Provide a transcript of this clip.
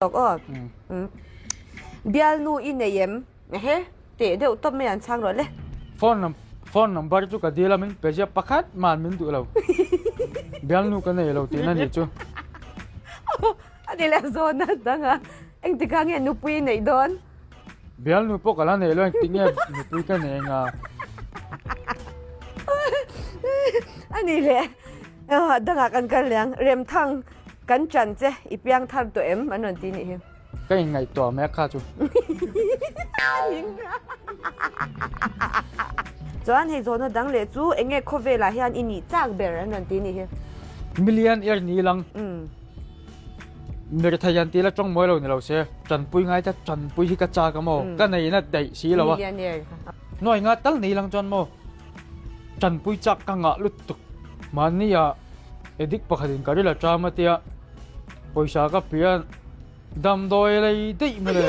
Tawk aw. Bialnu i nei em? Ehe, teh deuh tawp mai an chhang rawh le. Phone phone number chu ka dil a min pe ziah pakhat man min duh lo. Bialnu ka nei lo tihna nih chu. A ni leh zawn a dang a, engtikah nge nupui i neih dawn? Bialnu pawh ka la nei lo engtik nge nupui ka nei anga. A ni leh dangah kan kal leh ang, Remthang. Kan chan che, i piang thar tawh em? An rawn ti nih hi. Ka inngaihtuah mek kha chu. Chuan hei zawhna dang leh chu eng nge khawvelah hian i nih chak ber an rawn ti nih hi. Million er ni lang. Mirethei an tih la tawng mawi lo ni lo se, tanpui ngai ta tanpui hi ka chak a maw? Ka nei na daih si lo a. Nuai nga tal ni lang chuan maw? Tanpui chak ka ngah lutuk. Mahni ah Edik pakhatin ka ril a ṭam a tia, pawisa ka pian damdawi lei daih mawle.